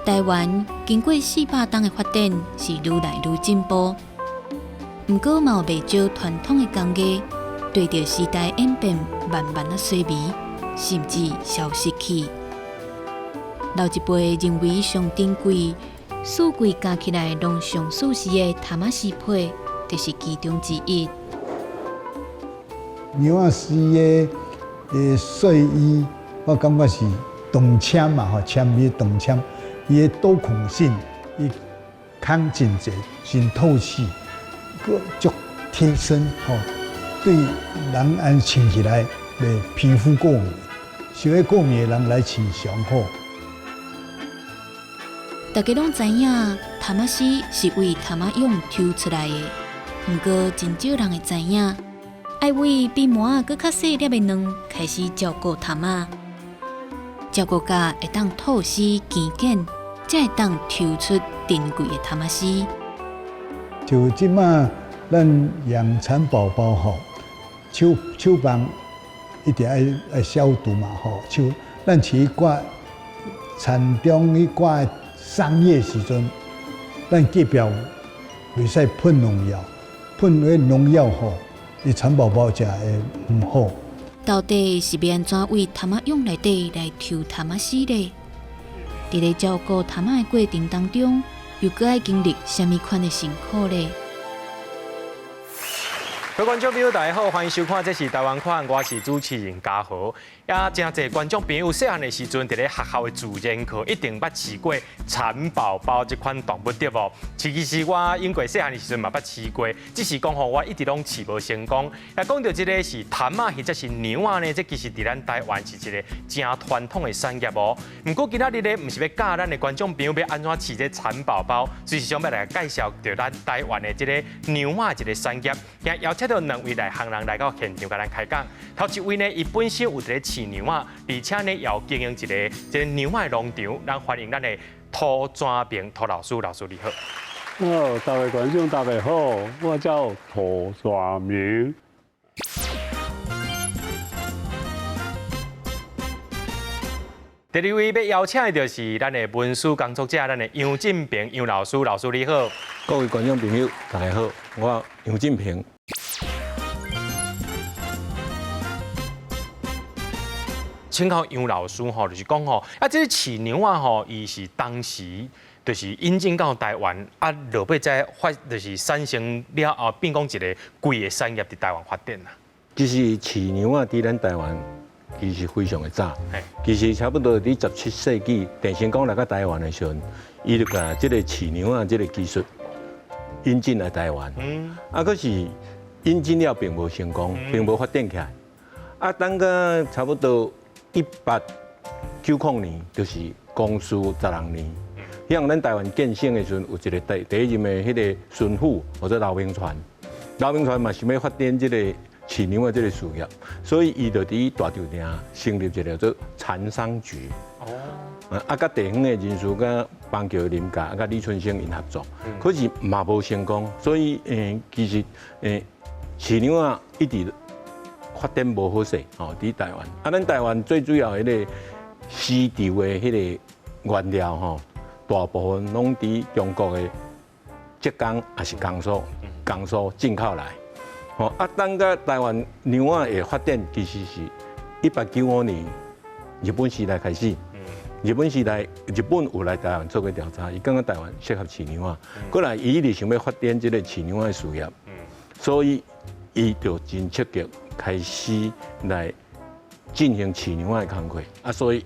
台灣經過400冬的發展，是愈來愈進步。毋過嘛有袂少傳統的工藝，隨著時代演變，慢慢仔衰微，甚至消失去。老一輩認為上珍貴、四季加起來攏上舒適的潭仔絲被，就是其中之一。牛仔絲的睡衣，我感覺是長纖嘛吼，纖維長纖，伊的多孔性，伊孔真濟，真透氣，閣足貼身吼，對人按穿起來袂皮膚過敏，傷會過敏的人來穿上好。大家攏知影，潭仔絲是為潭仔蛹抽出來的，毋過真少人會知影，愛為比饃仔閣較細粒的卵開始照顧潭仔，照顧甲會當吐絲堅緊，才會當抽出珍貴的潭仔絲。就這馬咱養蠶寶寶吼，手手房一定愛愛消毒嘛吼，手咱去割田中去割桑葉時陣，咱隔壁袂使噴農藥，噴彼農藥吼，對蠶寶寶食會毋好。到底是欲按怎為潭仔蛹內底來抽潭仔絲咧？佇咧照顧潭仔的過程當中，又閣愛經歷啥物款的辛苦咧？各位觀眾朋友，大家好，歡迎收看，這是台灣看，我是主持人嘉豪。也真濟觀眾朋友細漢的時陣，佇咧學校的自然課一定捌飼過蠶寶寶這款動物對無？其實我因過細漢的時陣嘛捌飼過，只是講吼我一直攏飼無成功。啊，講到這個是潭仔或者是牛仔呢，這其實佇咱台灣是一個真傳統的產業哦。毋過今仔日咧，毋是欲教咱的觀眾朋友欲按怎飼這蠶寶寶，事實上欲來介紹著咱台灣的這個牛仔一個產業。今邀請到兩位內行人來到現場，共咱開講。頭一位呢，伊本身有佇咧飼牛仔，而且呢，也有經營一個這個牛仔農場。咱歡迎咱的涂傳明涂老師，老師你好。哦，各位觀眾大家好，我叫涂傳明。第二位欲邀請的就是咱的文史工作者，咱的楊進平楊老師，老師你好。各位觀眾朋友大家好，我楊進平。請教楊老師吼，就是講吼，啊，這個飼牛仔吼，伊是當時就是引進到台灣，啊，落尾才發，就是產生了後，變講一個規个產業佇台灣發展啊。其實飼牛仔佇咱台灣其實非常的早，其實差不多佇17世紀，鄭成功來到台灣的時陣，伊就共這個飼牛仔這個技術引進來台灣。啊，可是引進了並無成功，並無發展起來。啊，等到差不多1890年，就是光緒16年，響咱台灣建省的時陣，有一個第第一任的彼個巡撫，叫做劉銘傳。劉銘傳嘛想欲發展這個飼牛仔這個事業，所以伊就佇大稻埕成立一個叫做蠶商局。哦。啊，佮地方的人士、佮邦橋林家、佮李春生𪜶合作，可是嘛無成功，所以其實飼牛仔一直發展無好勢，吼，佇台灣。啊，咱台灣最主要彼個絲綢的彼個原料吼，大部分攏佇中國的浙江抑是江蘇，江蘇進口來。吼，啊，等到台灣牛仔會發展，其實是1895年日本時代開始。日本時代，日本有來台灣做過調查，伊感覺台灣適合飼牛仔，過來伊一直想欲發展這個飼牛仔的事業，所以伊就真積極開始來進行飼牛仔的工課，啊，所以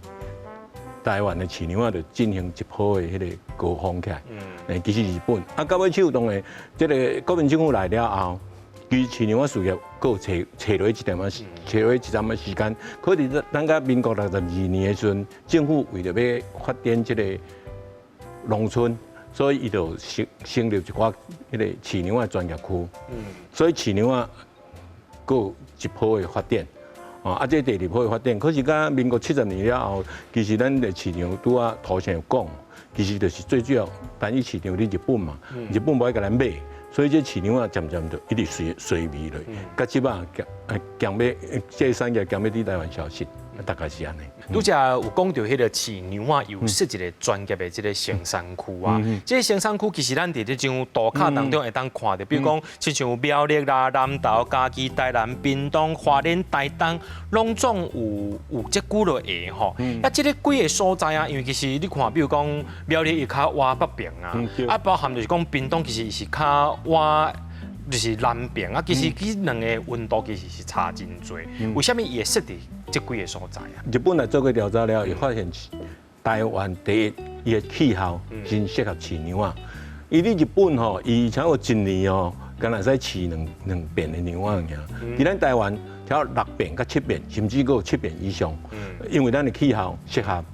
台灣的飼牛仔就進行一波的彼個高峰起來。其實日本，啊，到尾手當然，這個國民政府來了後，其實飼牛仔事業閣有揣揣落去一點仔，揣落去一陣仔時間。可是等到民國62年的時陣，政府為著欲發展這個農村，所以伊就成成立一寡彼個飼牛仔專業區。所以飼牛仔閣有一波的發展，哦，啊，這第二波的發展，可是到民國70年了後，其實咱的市場拄仔頭先有講，其實就是最主要單一市場佇日本嘛，日本無愛共咱買，所以這飼牛仔漸漸就一直衰衰微落，到這擺行欲這個產業行欲佇台灣消失，大概是按呢。拄才有講著彼个飼牛仔，有設一个專業的這个生產區啊。這个生產區其實咱佇這張圖卡當中會當看著，比如講，親像苗栗啦、南投、嘉義、台南、屏東、花蓮、台東，攏總有這幾落個吼。啊，這个幾个所在啊，因為其實你看，比如講苗栗伊較倚北爿啊，啊，包含就是講屏東其實是較倚，就是南爿啊，其實彼兩個溫度其實是差真濟。為啥物伊會設佇這幾个所在啊？日本來做過調查了，伊發現台灣第一，伊的氣候真適合飼牛仔。伊佇日本吼，伊差不多一年哦，敢若會使飼兩遍的牛仔爾。佇咱台灣，超六遍佮七遍，甚至閣有七遍以上。因為咱的氣候適合，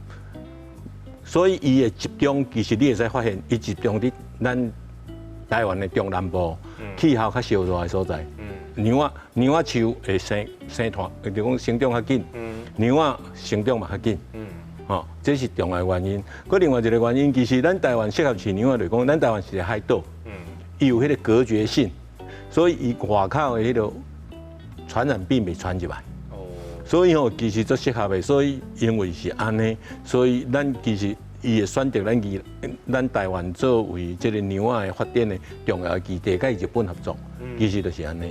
所以伊的集中，其實你會使發現，伊集中佇咱台灣的中南部，氣候較燒熱的所在。牛仔樹會生生湠，就講生長較緊。牛仔成長嘛較緊。吼，這是重要原因。閣另外一个原因，其實咱台灣適合飼牛仔，就是講咱台灣是一个海島，伊有彼个隔絕性，所以伊外口的彼个傳染病袂傳入來。所以吼，其實足適合的。所以因為是按呢，所以咱其實伊會選擇咱台灣作為這个牛仔的發展的重要的基地，佮日本合作，其實就是按呢。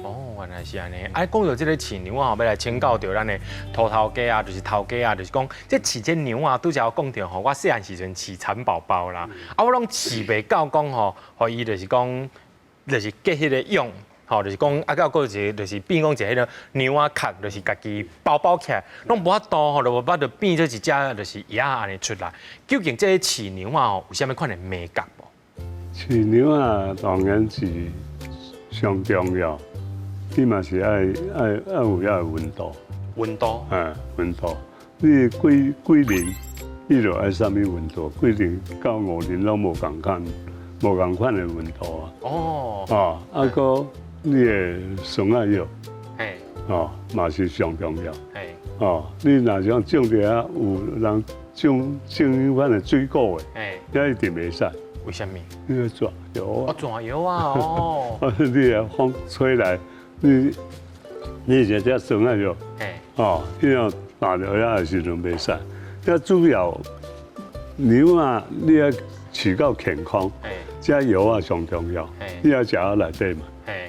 哦，原來是按呢。啊，講到這个飼牛仔吼，欲來請教著咱的塗頭家啊，就是頭家啊，就是講這飼這牛仔，拄才有講著吼，我細漢時陣飼蠶寶寶啦，啊，我攏飼袂到講吼，予伊就是講，就是結彼个蛹，吼，就是講啊，閣有一个就是變講一个彼个牛仔殼，就是家己包包起來，攏無法度吼，就無法度變做一隻就是鴨按呢出來。究竟這个飼牛仔吼，有啥物款的眉角無？飼牛仔當然是上重要。你嘛是愛有遐个溫度，溫度，嗯，溫度。你幾幾年，你就愛啥物溫度？幾年到五年攏無仝款，無仝款的溫度啊。哦。啊，閣你的霜仔藥，哦，嘛是上重要。哦，你若像種佇遐有人種種彼款的水果的，遐一定袂使。為啥物？因為蛇藥啊。哦，蛇藥啊，哦。你的風吹來。你食這霜仔藥，哦，彼樣打著遐的時陣袂使。這主要牛仔，你愛飼到健康，這藥仔上重要。你愛食佇內底嘛，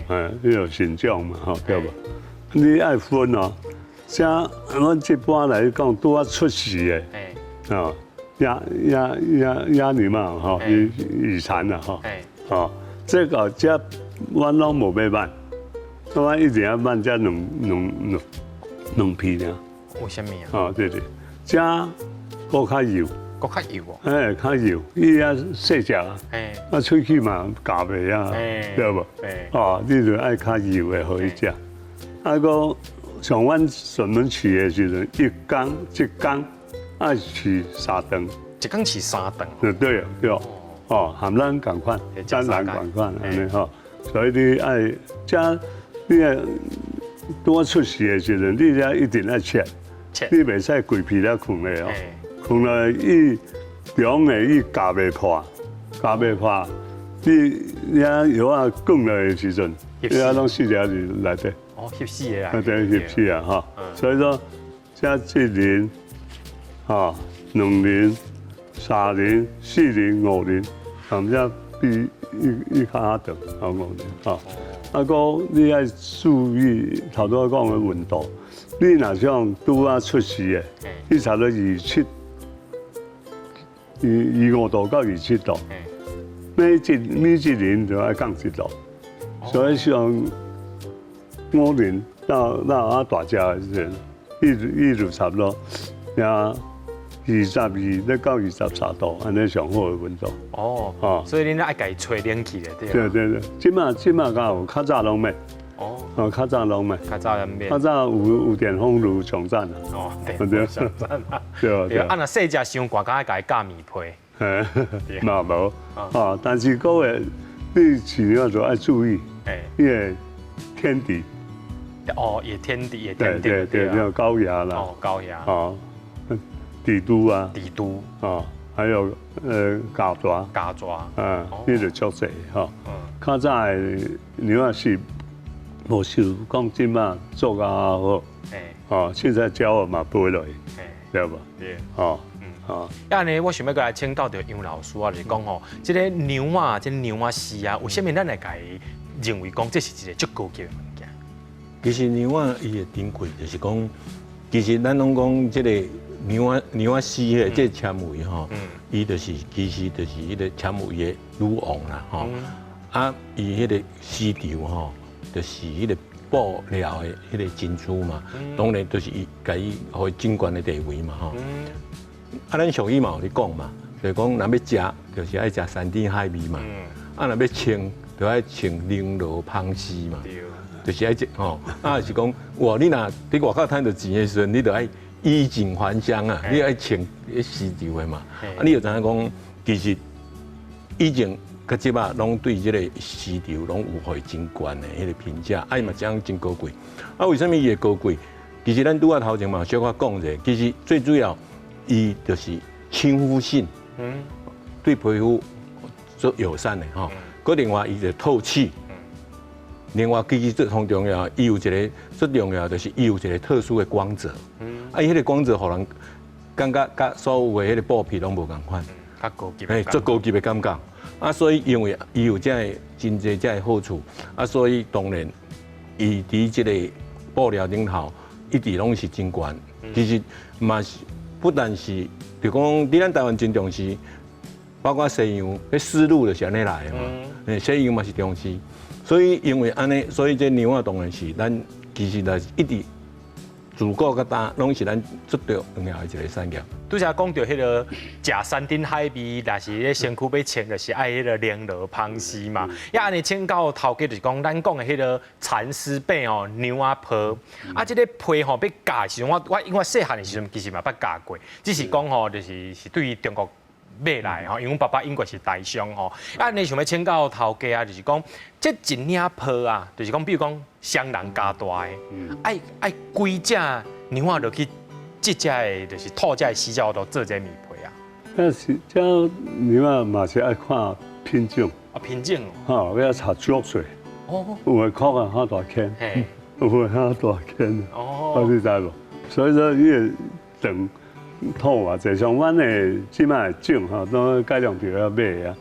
嗯，你有成長嘛，吼，對無？你愛分哦，這阮一般來講，拄仔出世的，哦，鴨牛嘛，吼，羽蠶啦，吼，哦，這个這阮攏無欲挽。我一定要挽這兩片爾。為啥物啊？哦，對對，這閣較幼，閣較幼哦。哎，較幼，伊遐細隻啊，啊，喙齒嘛咬袂啊，對無？哦，你就愛較幼的予伊食。啊，閣像阮專門飼的時陣，一工一工愛飼三頓。一工飼三頓。對對對，哦，含咱仝款，咱人仝款按呢吼，所以你愛這。你若拄仔出世的時陣，你遮一定愛切，你袂使規片咧睏咧哦，睏來伊中的伊咬袂破，咬袂破，你遐藥仔灌落的時陣，遐攏死佇內底。哦，翕死的啦。對，翕死啊！吼，所以說，這一年、吼兩年、三年、四年、五年，含遮比伊較長，吼五年，吼。啊，閣你愛注意頭拄仔講的溫度，你若像拄仔出世的，你差不多27、25度到27度，每一年就愛降一度，所以像五年到啊大隻的時陣，伊就差不多也22到23度，按呢上好的溫度。哦，哦，所以恁愛共伊吹冷氣的，對。對對對，這馬這馬敢有，較早攏免。哦，哦，較早攏免。較早攏免。較早有電風爐上讚啊。哦，電風爐上讚啊。對啊對啊。啊，若細隻傷寒，敢愛共伊咬棉被。嘛無，啊，但是閣會，你飼鳥就愛注意，伊的天敵。哦，伊天敵，伊天敵。對對對，高壓啦。哦，高壓。哦。蜘蛛啊，蜘蛛，哦，還有虼蚻，虼蚻，嗯，彼就足濟吼。較早的牛仔是無像講這馬做較好，哦，現在鳥仔嘛飛落去，對無？對。哦，哦。啊，按呢，我想欲閣來請教著楊老師啊，就是講吼，這个牛仔，這个牛仔絲啊，為啥物咱會共伊認為講這是一个足高級的物件？其實牛仔伊的珍貴就是講，其實咱攏講這个牛仔絲的這个纖維吼，伊就是其實就是彼个纖維的女王啦吼。啊，伊彼个絲綢吼，就是彼个布料的彼个珍珠嘛，當然就是伊共伊予伊真懸的地位嘛吼。啊，咱俗語嘛有咧講嘛，就是講若欲食，就是愛食山珍海味嘛。啊，若欲穿，就愛穿绫羅紡絲嘛。就是愛這吼，啊是講，哇！你若佇外口趁著錢的時陣，你就愛衣錦還鄉啊！你愛穿彼絲綢的嘛。啊，你就知影講，其實以前佮這擺攏對這个絲綢攏有予伊真懸的彼个評價，啊伊嘛講真高貴。啊，為啥物伊會高貴？其實咱拄仔頭前嘛小可講者，其實最主要伊就是親膚性，對皮膚足友善的吼。閣另外伊就透氣。另外，其實最重要，伊有一个最重要，就是伊有一个特殊的光澤。啊，伊彼个光澤，予人感覺佮所有的彼个布匹攏無仝款，較高級。嘿，足高級的感覺。啊，所以因為伊有這个真濟這个好處，啊，所以當然伊佇這个布料頂頭一直攏是真懸。其實嘛是不但是，就講佇咱台灣真重視，包括西洋，彼絲路就是按呢來的嘛。西洋嘛是重視。所以因為按呢，所以這牛仔當然是咱其實來一直自古到今攏是咱最重要的一个產業。拄才講著彼个食山珍海味，若是咧身軀欲穿，就是愛彼个绫羅紡絲嘛。啊，按呢請教頭家就是講，咱講的彼个蠶絲餅吼，牛仔皮，啊，這个皮吼欲鉸的時陣，我因為細漢的時陣其實嘛捌鉸過，只是講吼，就是是對中國買來吼，因為阮爸爸英國是台商吼。啊，你想欲請教頭家啊，就是講這一領皮啊，就是講，比如講雙人加大的，愛愛幾隻牛仔落去，這隻的，就是套這的絲才有法度做這个棉被啊。但是這牛仔嘛是愛看品種。啊，品種哦。吼，欲查腳水。哦。有的殼啊，較大顆。有的較大顆。哦。你知無？所以說，伊個長。土啊，濟像阮的這擺的種吼，攏改良著遐買啊，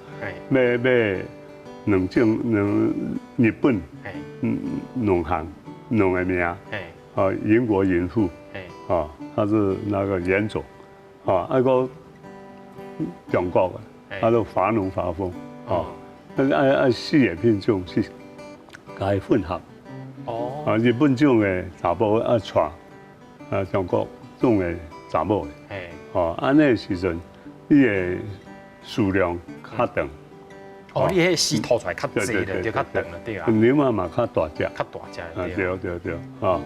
買買兩種兩日本，兩項兩个名，哦，英國孕婦，哦，它是那個原種，哦，啊閣中國的，啊都華農華豐，哦，愛愛四个品種是共伊混合，哦，啊日本種的查埔啊娶，啊中國種的查某的，哦，按呢時陣，伊的數量較長。哦，你彼个絲吐出來較濟了，就較長了，對啊。牛仔嘛較大隻。較大隻。啊，對對對，啊，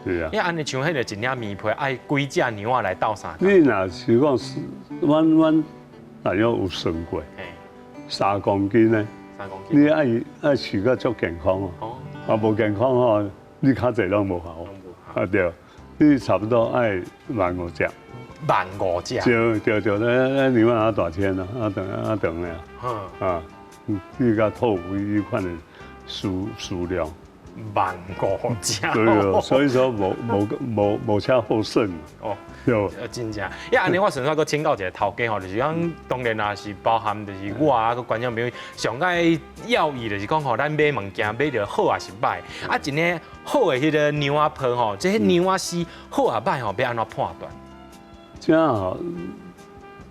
對啊。你按呢像彼个一領棉被，愛幾隻牛仔來鬥相共？你若是講，阮阮大約有算過，3公斤呢？3公斤。你愛愛飼甲足健康哦。啊，無健康吼，你較濟攏無效。啊對，你差不多愛15,000隻。 15,000隻。對對對，那牛仔較大千啊，啊長啊長的啊。啊，你共套彼款的數數量。 15,000隻。對，所以說無無無無車好算。哦，對。真正。啊，按呢我順續閣請教一个頭家吼，就是講當然也是包含就是我啊，閣觀眾朋友上愛要義就是講吼，咱買物件買著好抑是䆀。啊，一个好的彼个牛仔皮吼，這个牛仔絲好抑䆀吼，欲按怎判斷？這吼，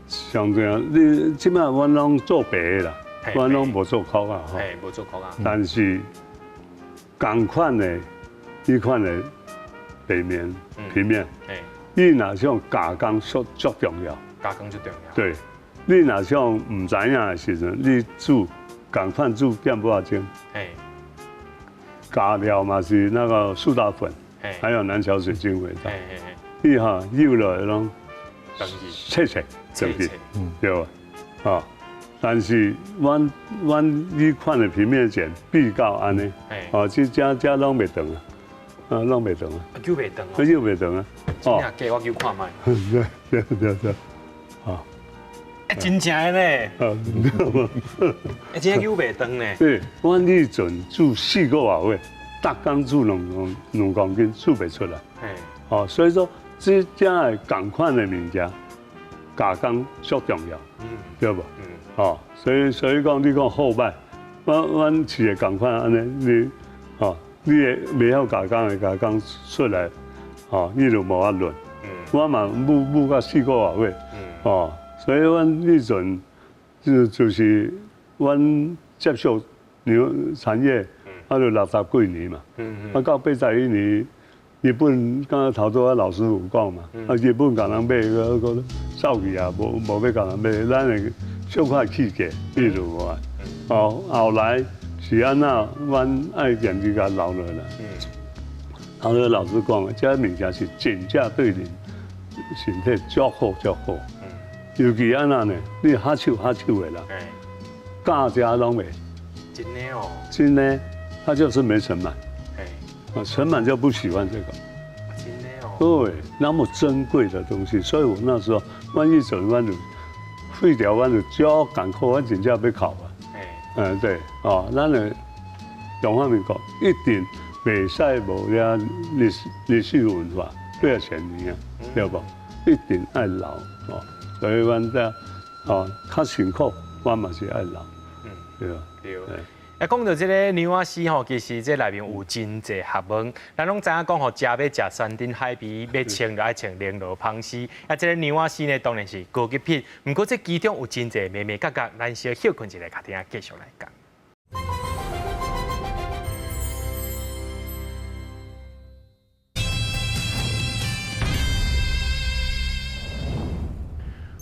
上重要，你這擺阮攏做白的啦，阮攏無做殼啊，吼。無做殼啊。但是仝款的，彼款的白面皮面，你若像加工足足重要，加工足重要。對，你若像毋知影的時陣，你煮仝款煮變半鐘，加料嘛是那個蘇打粉，還有南僑水晶味道，你哈舀落來攏脆脆，斷去，對無？啊，但是阮阮彼款的平面剪比較按呢，哦，這這這攏袂斷啊，啊，攏袂斷啊，揪袂斷哦，揪袂斷啊，哦，真正假我揪看覓。對對對對，啊，欸，真正的呢，欸，真正揪袂斷呢。對，阮以前煮4個外月，逐工煮2公斤，煮袂出來。哦，所以說。這這係仝款的物件，加工足重要，對無？哦，所以講你講好䆀，阮飼的仝款按呢，你哦，你會袂曉加工的加工出來，哦，你就無法論。我嘛舞舞到四個外歲，哦，所以阮彼陣就是阮接觸牛產業，啊，就六十幾年嘛，啊，到81年，日本敢若頭拄仔老師有講嘛，啊，日本共人買，閣閣走去啊，無無欲共人買，咱會小可起價，伊就無愛。哦，後來是按怎，阮愛研究共留落來。後來老師講，這物件是真正對人身體足好足好。尤其按怎呢？你合手合手的啦，教食攏袂。真的哦。真的，他就是沒塵蟎。啊，塵蟎就不喜歡這個。真的哦。對，那麼珍貴的東西，所以我那時候，阮彼陣阮就廢掉，阮就足艱苦，阮真正欲哭啊。嗯，對，哦，咱的中華民國一定袂使無遐歷史歷史文化幾若千年啊，對無？一定愛留哦，所以阮這哦較辛苦，我嘛是愛留，對吧？對。啊，講到這个牛仔絲吼，其實這內面有真濟學問。咱攏知影講吼，食欲食山珍海味，欲穿就愛穿绫羅芳絲。啊，這个牛仔絲呢，當然是高級品。毋過這其中有真濟眉眉角角，咱小歇睏一下，較等繼續來講。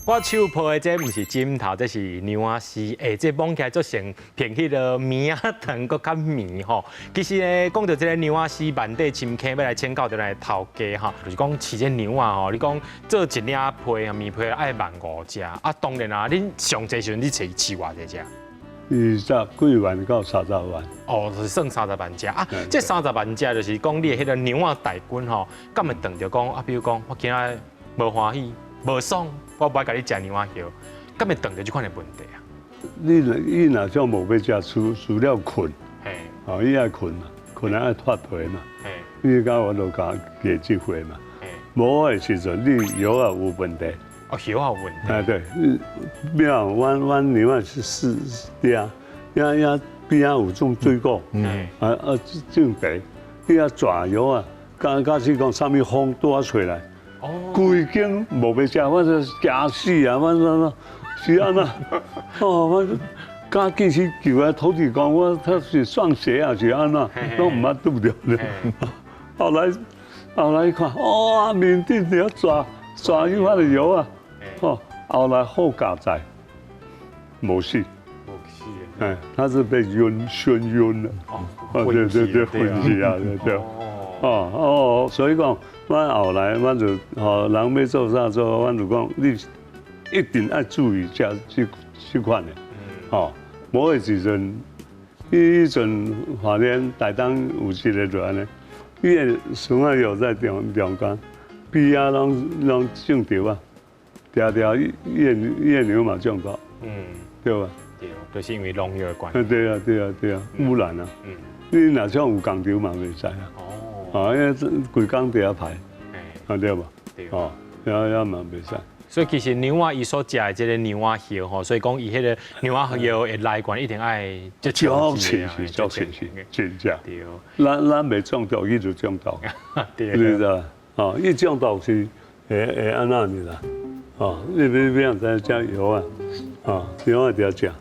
我手抱的這毋是枕頭，這是牛仔絲。欸，這摸起來足像片彼个棉仔糖，閣較綿吼。其實呢，講到這个牛仔絲，萬底深坑欲來請教著咱的頭家吼，就是講飼這牛仔吼，你講做一領被啊，棉被愛15,000隻啊。當然啊，恁上濟時陣你飼飼偌濟隻？ 20幾萬到30萬。哦，就是算30萬隻啊。這30萬隻就是講你的彼个牛仔大軍吼，敢會當著講啊？比如講，我今仔無歡喜、無爽，我無愛共你食牛仔葉，敢會當著這款的問題啊？你若像無欲食，除了睏，哦，伊愛睏嘛，睏愛脫皮嘛，你敢我就共解這回嘛，無的時陣你藥仔有問題。哦，藥仔有問題。哎，對，沒有，阮牛仔是四，對啊，遐遐邊仔有種水果，啊啊種茶，你遐蛇藥啊，假使講啥物風拄仔吹來。規間無欲食，我說驚死啊！我說是按怎？哦，我趕緊去求啊土地公，我他是撞邪啊，是按怎？攏毋捌拄著咧。後來後來一看，哦，面頂佇遐蛇蛇彼款的藥啊！哦，後來好佳哉，無死。無死。哎，他是被暈眩暈了。哦，對對對，昏去啊，對對。哦哦，所以講，阮後來阮就吼，人欲做啥做，阮就講，你一定愛注意這這這款的，吼，無的時陣，彼陣華聯台東有一个就按呢，伊的孫仔藥在中中間，邊仔攏攏種著啊，定定伊的伊的牛嘛中毒，對吧？對，就是因為農藥的關係。對啊對啊對啊，污染啊，你若像有工廠嘛袂使啊。啊，因為規工佇遐排，啊對無？對。哦，遐遐嘛袂使。所以其實牛仔伊所食的這个牛仔葉吼，所以講伊彼个牛仔葉的來源一定愛足清氣，足清氣，真正。對。咱咱袂中毒，伊就中毒。對。你知道？哦，伊中毒是會會按怎呢啦？哦，你欲欲按怎食藥啊？哦，藥仔佇遐食。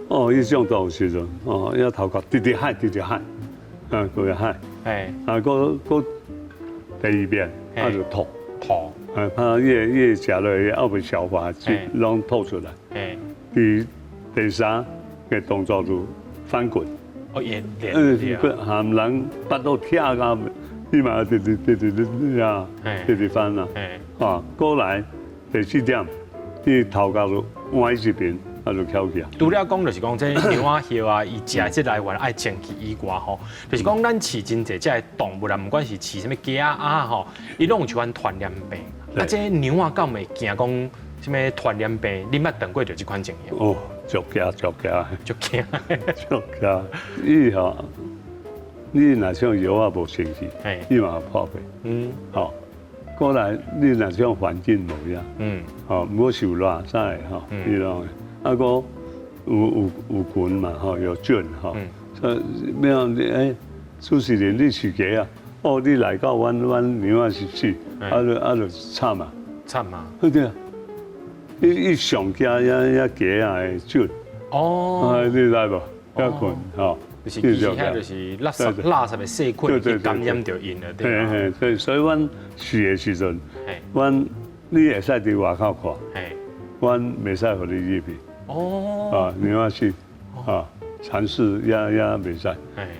哦，伊中毒的時陣，哦，伊頭殼直直害，直直害，啊，閣會害。哎，啊，閣閣第二遍，啊就吐吐，啊，怕伊伊食落去後袂消化，就攏吐出來。第第三个動作就翻滾。哦，會嗯，含人腹肚疼到，伊嘛直直直直直啊，直直翻啦。啊，過來第四點，伊頭殼就歪一邊。啊，就翹起啊！除了講就是講這牛仔葉啊，伊食的這來源愛清氣以外吼，就是講咱飼真濟這个動物啊，毋管是飼啥物雞仔鴨吼，伊攏有一款傳染病。啊，這牛仔敢會驚講啥物傳染病？你捌碰過著這款情形？哦，足驚足驚，足驚足驚！伊吼，你若像藥仔無清氣，伊嘛破病。嗯，吼，過來你若種環境無呀，吼，毋過受熱啥會吼，你攏啊閣有菌嘛吼，有菌吼，所以咩啊？欸，主持人你飼雞啊？哦，你來到阮牛仔是飼，啊就慘啊！慘啊！對啊，伊上驚遐雞仔的菌。哦，你知無？遐菌吼。就是其實遐就是垃圾的細菌去感染著𪜶了，對嘿嘿，所以阮飼的時陣，阮你會使佇外口看，阮袂使予你入去。哦。啊，牛仔飼，啊，蠶室也袂使。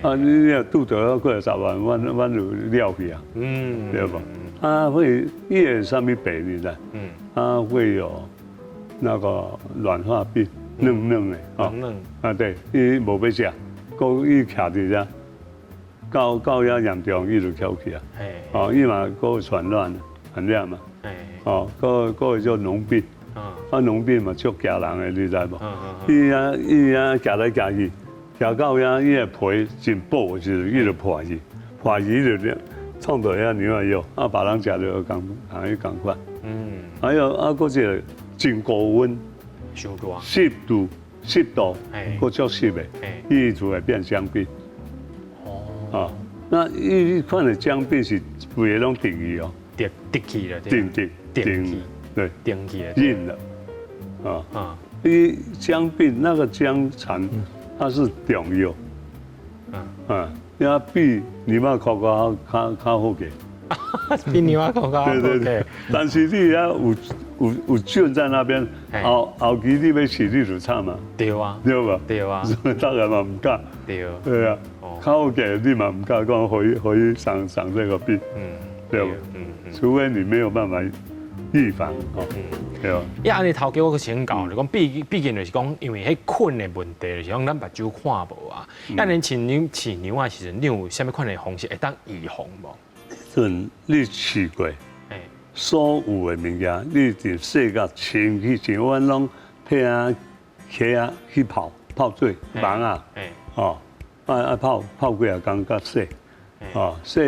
啊，你若拄著幾十萬，阮就了去啊。對無？啊，會伊會啥物病你知？啊，會有那個軟化病，軟軟的。軟軟。啊，對，伊無欲食。閣伊徛佇遮，到遐嚴重，伊就翹去啊。哦，伊嘛閣傳染，傳染嘛。哦，閣會做膿病。啊，膿病嘛足驚人的，你知無？伊遐行來行去，行到遐伊个皮真薄的時陣，伊就破去，破去伊就創到遐牛仔藥，啊，別人食著共共伊仝款。還有啊，閣一個真高溫，傷熱，濕度，閣足濕的，伊就會變僵病。哦。啊，那伊款的僵病是規個攏定去哦。定定去了。定定定，對。定去了。硬了。啊啊！伊僵病那個僵蠶，它是中藥。啊，也比牛仔褲較好個。比牛仔褲較好。對對對。但是你遐有菌在那邊，後期你欲飼你就慘啊。對啊。對吧？對啊。當然嘛毋敢。對。對啊。較好個你嘛毋敢講，予伊生這個病。對無？除非你沒有辦法預防，哦。對啊。呀，按呢頭家我閣請教，就講畢竟就是講，因為彼菌的問題，就是講咱目睭看無啊。啊，恁飼牛飼牛仔時陣，你有啥物款的方式會當預防無？陣你飼過，所有的物件，你就洗甲清氣，像阮攏提啊鞋啊去泡泡水網啊，哦，愛泡幾仔工才洗，哦，洗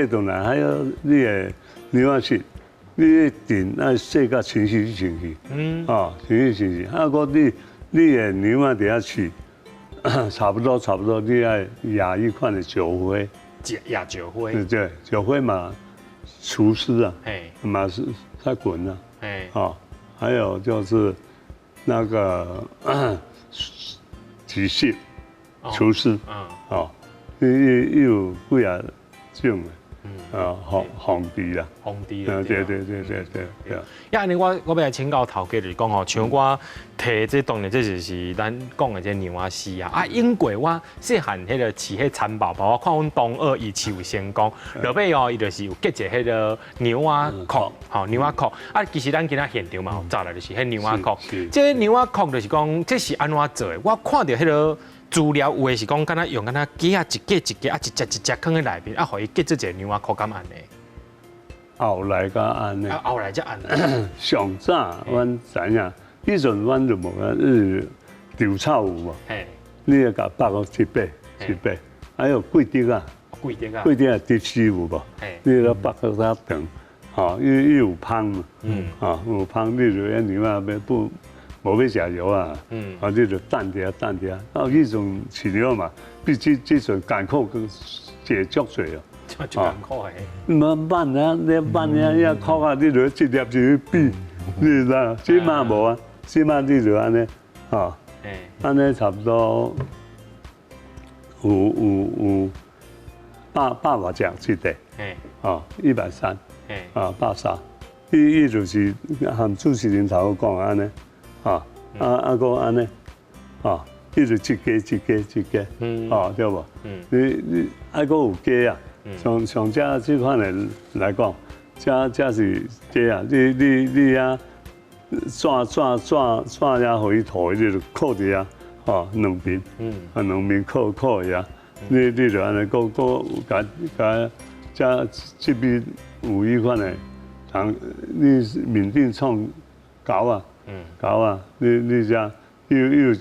轉來還有你的牛仔室，你一定愛洗甲清氣清氣，哦，清氣清氣。啊，閣你的牛仔佇遐飼，差不多，你愛壓彼款的石灰。壓石灰。對對，石灰嘛，除濕啊，嘛是殺菌啊，哦，還有就是那個止瀉除濕，哦，伊有幾仔種的。啊，防治啦，防治。對對對對對對。呀，按呢我欲來請教頭家，就是講吼，像我提這當然這就是咱講的這牛仔絲啊。啊，英國我細漢彼個飼彼蠶寶寶，我看阮同學伊飼有成功，落尾哦，伊就是有結一個彼個牛仔殼，吼牛仔殼。啊，其實咱今仔現場嘛有走來就是彼牛仔殼。這牛仔殼就是講，這是按怎做的？我看著彼個資料有的是講，敢若用敢若雞仔一個一個啊，一隻一隻囥佇內面，啊，予伊結做一個牛仔殼敢按呢？後來才按呢？啊，後來才按。上早阮知影，彼陣阮就無啊，稻草有無？你會共縛個一擺一擺，還有桂竹仔，桂竹仔，桂竹仔直絲有無？你來縛個較長，吼，伊有芳嘛，吼有芳，你就遐牛仔欲不無欲食藥啊，啊，你就等佇遐等佇遐，啊，彼陣飼料嘛，比這陣艱苦閣濟足濟哦。足艱苦的。毋慢啊，你慢啊，遐殼啊，你就一粒就去比，你知影？這馬無啊，這馬你就按呢，吼，按呢差不多有百外隻這塊，哦，130，啊，130，伊就是含主持人頭講按呢，啊啊閣按呢，啊，伊就一家一家一家，哦，對無？你愛閣有雞啊，像這款的來講，這是雞啊，你遐紙遐予伊塗，你就囥佇遐，吼，兩邊，啊兩邊囥囥遐，你就按呢，閣共這這邊有彼款的，人你面頂創狗仔，狗仔，你這又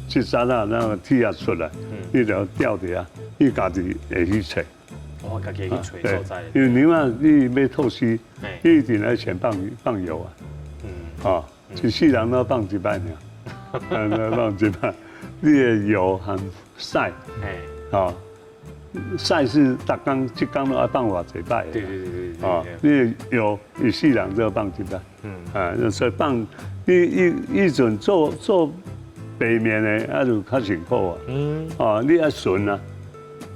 這啥啊，那個鐵仔出來，你就吊佇遐，伊家己會去揣。哦，哦，家己去揣所在。因為牛仔你欲吐絲，你一定愛先放放藥啊。哦，一世人攏放一擺爾，放一擺。你的藥和屎，哦，屎是逐工，一工攏愛放偌濟擺。哦，你的藥一世人都要放一擺。啊，所以放你以前做做白麵的，啊就較辛苦啊。哦，你愛巡啊，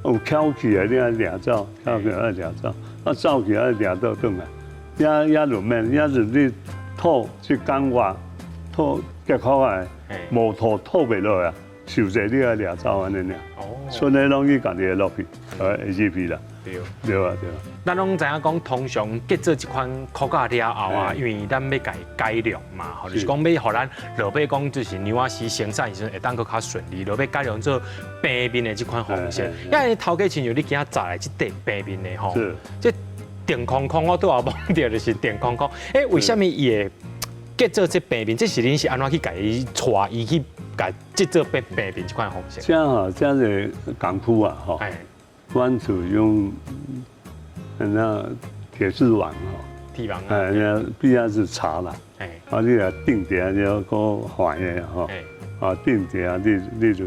有翹起來你愛掠走，翹起來愛掠走，啊走去愛掠倒轉來，也也就免，也是你吐一工外吐結好來，無吐吐袂落啊，傷濟你愛掠走按呢爾。哦。剩的攏去家己會落去，會入去啦。對。對啊對啊。咱攏知影講，通常結做這款箍甲了後啊，因為咱欲共伊改良嘛，吼，就是講欲予咱落尾講，就是牛仔絲生產時陣會當閣較順利，落尾改良做平面的這款方式。因為頭家親像你今仔紮來這塊平面的吼，這定空空我拄仔摸著就是定空空。欸，為啥物伊會結做這平面？這是恁是按怎去共伊帶伊去共製做變平面這款方式？這吼，這個工夫啊，吼，阮就用那鐵絲網吼，鐵網啊，哎，那必要是查啦，啊，你若釘佇遐閣換的吼，啊，釘佇遐你你就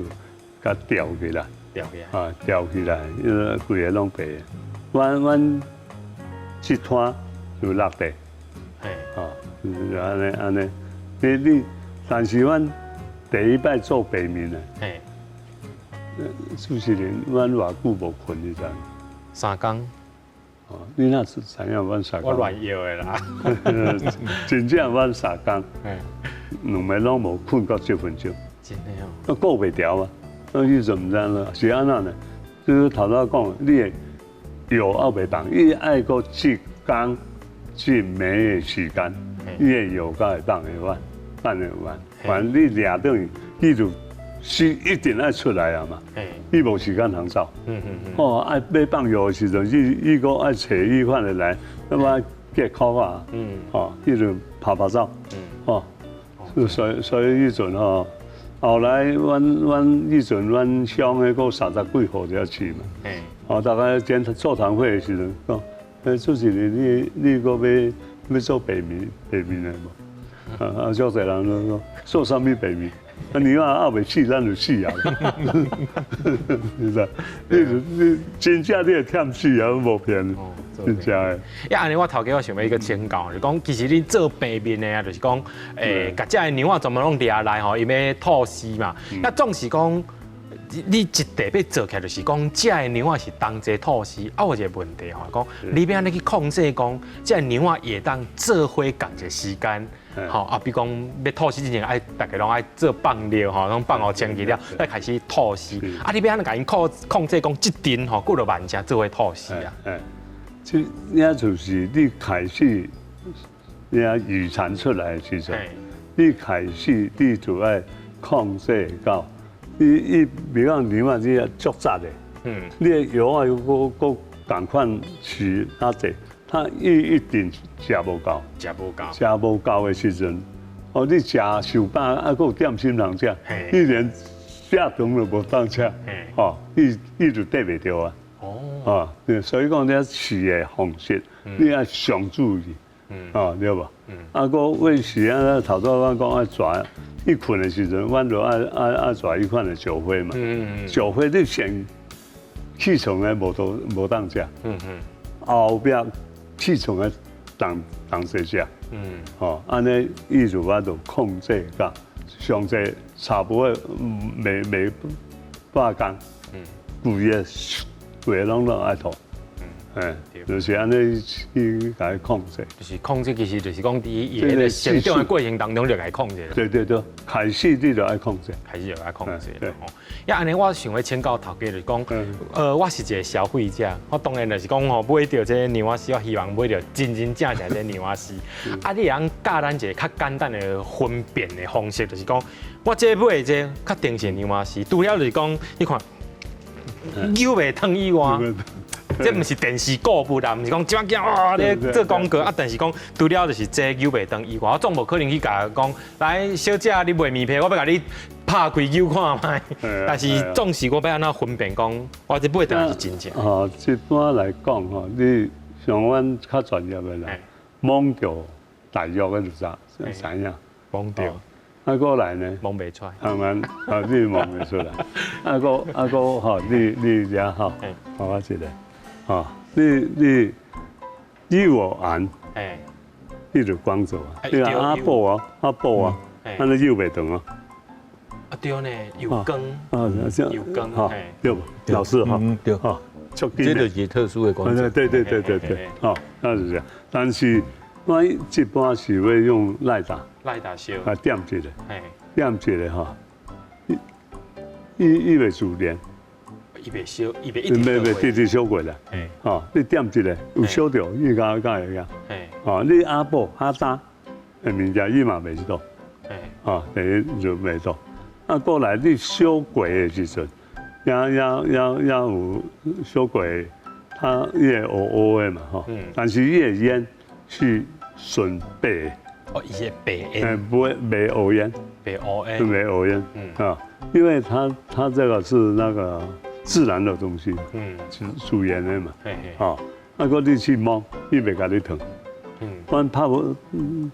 共吊起來，吊起來，啊，吊起來，因為規个攏白的。阮阮一攤就六塊，啊，就按呢按呢，你你，但是阮第一擺做白麵的，主持人，阮偌久無睏你知？三工。哦，你哪是知影阮三工？我亂搖的啦。真正阮三工，兩暝攏無睏到這分鐘。真的哦。那顧袂牢啊！那彼陣毋知影是按怎呢？就是頭拄仔講，你的藥猶袂放，伊愛閣一工一暝的時間，你的藥才會放會完，放會完。反正你掠轉去，伊就是一定愛出來啊嘛。你無時間通走。哦，愛欲放藥的時陣，伊伊閣愛揣彼款的來，那麼結箍啊。哦，伊就拍拍走。哦，所以所以彼陣吼，後來阮阮彼陣阮鄉的閣三十幾戶才試嘛。哦，大概檢座談會的時陣講，欸，主持人你你閣欲欲做白麵白麵的無？啊啊，足濟人攏講做啥物白麵？啊，你話猶未死，咱就死啊！是不是？你你真正你會忝死啊，無騙，真正的。呀，按呢我頭家我想欲閣請教，就講其實恁做平面的啊，就是講，欸，共這个牛仔全部攏掠來吼，伊欲吐絲嘛。那總是講，你一塊欲做起來，就是講，這个牛仔是同齊吐絲，啊，有一個問題吼，講你欲按怎去控制講，這个牛仔會當做伙仝一個時間，吼啊，比如講欲吐絲之前愛逐家攏愛做放尿吼，攏放予清氣了，再開始吐絲。啊，你欲按怎共𪜶控控制講，這陣吼幾落萬隻做伙吐絲啊？哎，這也就是你開始，你預產出來的時陣，你開始你就愛控制到。伊伊比如講牛仔這足雜的，你的藥啊又閣閣仝款飼較濟，它伊一定食無夠，食無夠，食無夠的時陣，哦，你食傷飽啊，閣有點心通食，你連食腸都無當食，哦，伊伊就綴袂著啊，哦，所以講你飼的方式，你愛上注意，哦，對無？啊，閣餵飼啊，頭拄仔阮講愛跩。伊睏的時陣，阮就愛愛愛跩彼款的石花嘛。石花你先起床的無都無當食。後壁起床的同同齊食。吼，按呢伊就有法度控制甲上濟差不多每每半工。規个規个攏攏愛吐。哎，就是按呢去共伊控制，就是控制，其實就是講佇伊个成長的過程當中就共伊控制。對對對，開始你就愛控制，開始就愛控制。對。呀，按呢我想欲請教頭家，就是講，我是一個消費者，我當然就是講吼，買著這个牛仔絲，我希望買著真真正正這個牛仔絲。啊，你會當教咱一個較簡單的分辨的方式，就是講，我這買的這個確定是牛仔絲，除了就是講，你看，扭袂斷以外。這毋是電視購物啦，毋是講這擺鏡啊，咧做廣告啊，但是講除了就是這扭袂斷以外，我總無可能去共講，來小姐你賣麵皮，我欲共你拍拍開扭看覓，但是總是我欲按怎分辨講，我這買轉來是真正。哦，一般來講吼，你像阮較專業的啦，摸著大約的就知知影。摸著。啊，過來呢？摸袂出來。係咪？啊，你摸袂出來。啊閣啊閣吼，你你遮吼，我一個，吼，你你你有紅，你就光做啊。你阿布啊，阿布啊，按呢扭袂斷哦。啊對呢，有光，啊，有光，哈，對無？老師哈，對，哈，這就是特殊的光澤。對對對對對，吼，那是這樣。但是我一般是會用賴打。賴打燒啊，點一個，點一個吼，伊伊伊袂自然，伊袂燒，伊袂一直袂袂直直燒過來，吼，你點一個有燒著，伊敢敢會曉，吼，你阿布阿焦的物件伊嘛袂知道，吼，第一就袂到，啊，過來你燒過的時陣，也也也也有燒過，它伊會烏烏的嘛，吼，但是伊的煙是純白的。哦，伊是白煙，不會袂烏煙，白烏煙，袂烏煙，啊，因為它它這個是那個自然的東西，是自然的嘛，啊，啊，閣你去摸，伊袂共你燙，阮拍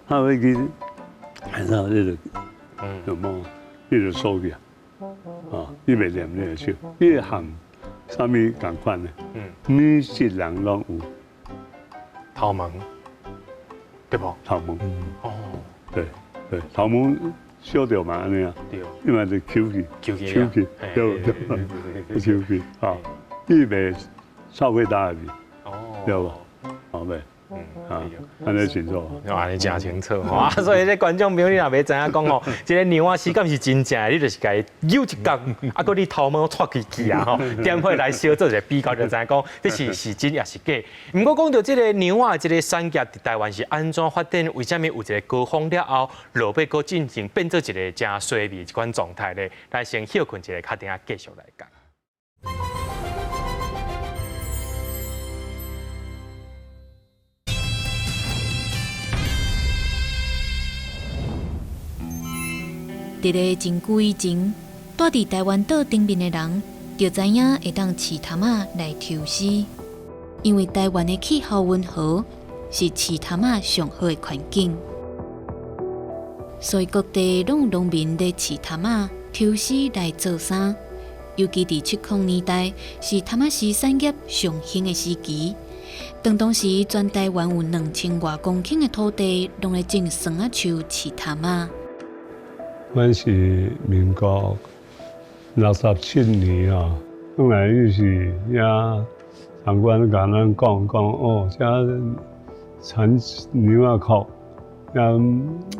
拍火機，然後你就就摸，你就鎖起，啊，伊袂黏你的手，伊含啥物仝款的，每一人攏有頭毛。對無？頭毛。哦。對對，頭毛燒著嘛按呢啊。對。伊嘛就搝去。搝去。搝去。對對。搝去。啊，伊袂臭火焦的味。哦。對無？好袂？啊，按呢清楚，按呢誠清楚吼。啊，所以這觀眾朋友你若欲知影講吼，這个娘仔絲敢是真正的，你就是共伊扭一角，啊，閣你頭毛掣起去啊吼，點火來燒做一個比較，就知影講這是是真抑是假。毋過講著這个娘仔這个產業佇台灣是按怎發展？為啥物有一個高峰了後，落尾閣進行變做一個誠衰微這款狀態咧？咱先歇睏一下，較等下繼續來講。佇咧真久以前，住佇台灣島頂面的人，就知影會當飼蚶仔來抽絲，因為台灣的氣候溫和，是飼蚶仔上好的環境，所以各地攏有農民咧飼蚶仔、抽絲來做衫。尤其佇70年代，是蚶仔絲產業上興的時期。當當時，全台灣有2000外公頃的土地，攏咧種桑仔樹、飼蚶仔。阮是民國67年啊，本來就是遐長官共咱講講哦，這產娘仔殼，遐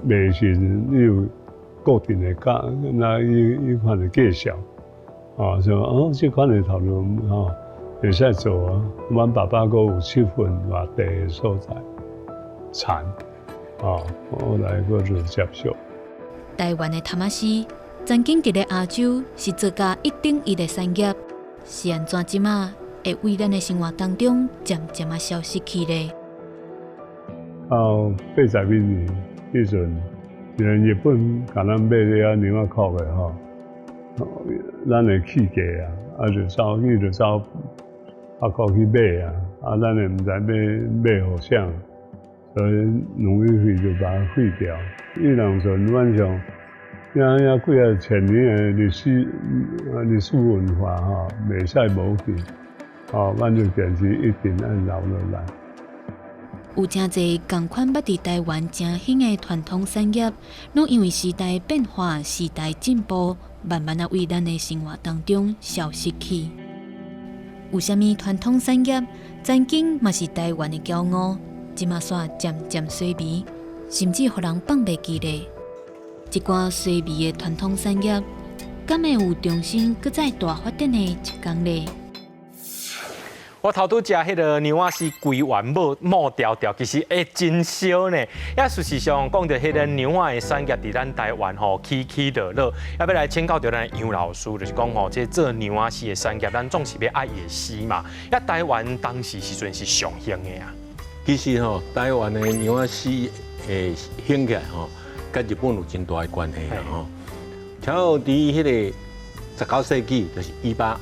賣時陣你有固定的價，那彼彼款的介紹，啊，說哦，這款的頭路吼會使做啊。阮爸爸閣有7份外地的所在產，啊，後來閣就接受。台灣的蚶仔絲曾經佇咧亞洲是做甲一等一的產業，是按怎這馬會為咱的生活當中漸漸仔消失去咧？到80幾年彼陣，連日本共咱買了娘仔殼的吼，咱的起價啊，啊就走去就走北國去買啊，啊咱也毋知欲買予啥，所以農委會就把它廢掉。彼當陣阮像遐遐幾仔千年的歷史歷史文化吼，袂使無去，吼，咱就堅持一定愛留落來。有誠濟仝款捌佇台灣誠興的傳統產業，攏因為時代變化、時代進步，慢慢仔為咱的生活當中消失去。有啥物傳統產業曾經嘛是台灣的驕傲，這馬煞漸漸衰微，甚至予人放袂記咧。這寡衰微的傳統產業，敢會有重新閣再大發展的一天咧？我頭拄食彼个娘仔絲規丸毛毛條條，其實會真燒呢。也事實上講著彼个娘仔的產業佇咱台灣吼起起落落。也欲來請教著咱楊老師，就是講吼，這做娘仔絲的產業，咱總是欲愛伊的絲嘛。也台灣當時時陣是上興的啊。其實吼，台灣的娘仔絲會興起來吼，佮日本有真大的關係啦吼。差不多佇彼个19世紀，就是一八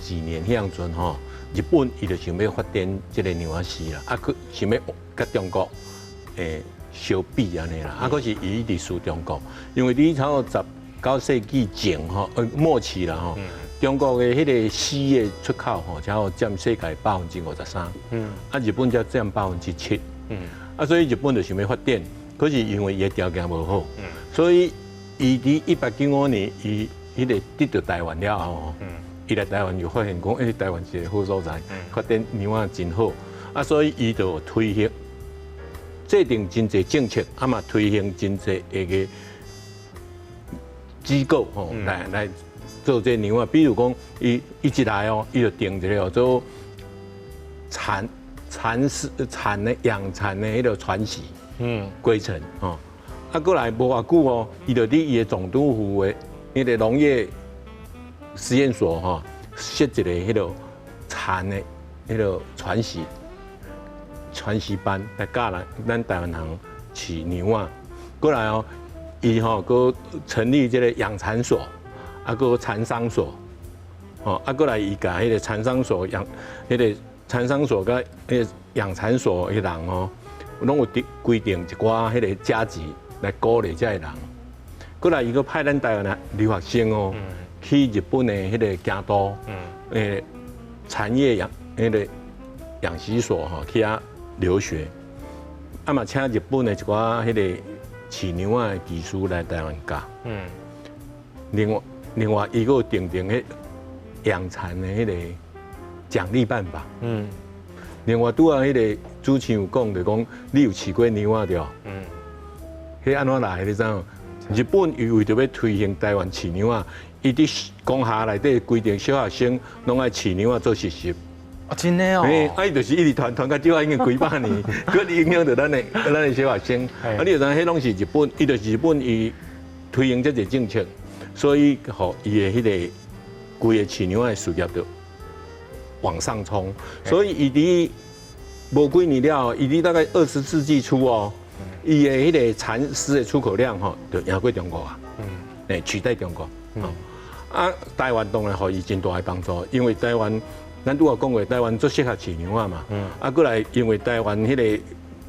幾年彼當陣吼，日本伊就想欲發展這个羊仔絲啦，啊，閣想欲佮中國相比按呢啦，啊，可是伊一直輸中國，因為佇差不多19世紀前吼，末期啦吼，中國的彼个絲的出口吼，差不多佔世界53%，啊，日本才佔7%，啊，所以日本就想欲發展，可是因為伊的條件無好，所以伊佇1895年，伊彼个得著台灣了後，伊來台灣就發現講，台灣是一个好所在，發展羊仔真好，啊，所以伊就推行制定真濟政策，啊嘛推行真濟个機構吼，來做這個羊仔。比如講，伊一來哦，伊就定一个叫做蠶絲蠶的養蠶的彼个傳習規程吼。啊，過來無偌久哦，伊就佇伊的總督府的彼个農業實驗所吼，設一个彼个蠶的彼个傳習班來教咱台灣人飼羊仔。過來哦，伊吼閣成立這個養蠶所，啊，閣蠶商所，吼，啊，過來伊共彼個蠶商所養，彼個蠶商所佮彼个養蠶所的人吼，攏有定規定一寡彼個階級來鼓勵這个人。過來伊閣派咱台灣的留學生哦，去日本的彼个京都，產業養彼个養習所吼去遐留學，啊嘛請日本的一寡彼个飼羊仔的技師來台灣教。另外，伊閣有訂定彼養蠶的彼个獎勵辦法。另外，拄仔彼个主持人有講，就講你有飼過羊仔對？彼按怎來的你知無？日本伊為著欲推行台灣飼羊仔，伊佇公校內底規定小學生攏愛飼羊仔做實習。啊，真的哦。啊，伊就是一直傳傳到這已經幾百年，閣影響著咱的小學生。啊，你就知影彼攏是日本，伊就是日本伊推行這個政策，所以予伊的彼个規个飼羊仔的事業就往上衝。所以伊佇無幾年了，伊佇大概20世紀初哦，伊的彼個蠶絲的出口量吼，就贏過中國啊，取代中國。啊，台灣當然予伊真大的幫助，因為台灣，咱拄仔講過，台灣足適合飼羊仔嘛。啊，過來因為台灣彼个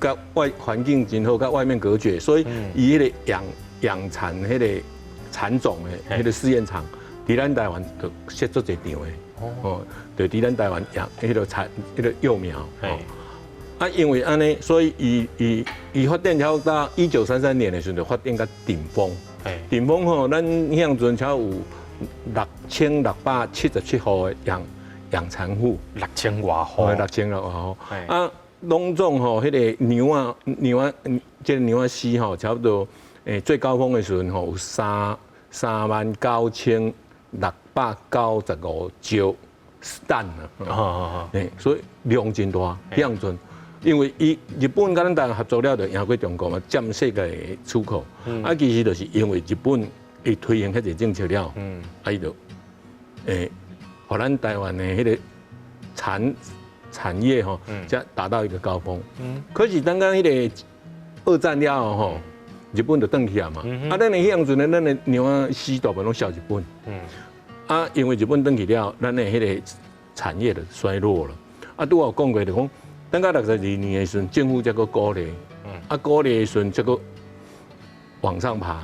佮外環境真好，佮外面隔絕，所以伊彼个養蠶彼个蠶種的彼个試驗場，佇咱台灣就設足濟場的。哦，就佇咱台灣養彼个蠶彼个幼苗。啊，因為按呢，所以伊發展了到1933年的時陣，就發展到頂峰。頂峰吼，咱彼當陣才有6677戶的養蠶戶。六千外戶。 6000外戶。啊，攏總吼，彼個羊仔羊仔，這個羊仔絲吼，差不多最高峰的時陣吼，有39695兆擔啊。所以量真大，彼當陣。因為伊日本佮咱台灣合作了，就贏過中國嘛，佔世界的出口。啊，其實就是因為日本伊推行彼个政策了，啊，伊就予咱台灣的彼个產業吼，才達到一個高峰。可是等到彼个二戰了後吼，日本就轉去啊嘛。啊，咱的彼當陣呢，咱的羊仔絲大部分攏銷日本。啊，因為日本轉去了，咱的彼个產業就衰落了。啊，拄仔有講過就講，等到62年的時陣，政府才閣鼓勵，啊，鼓勵的時陣才閣往上爬。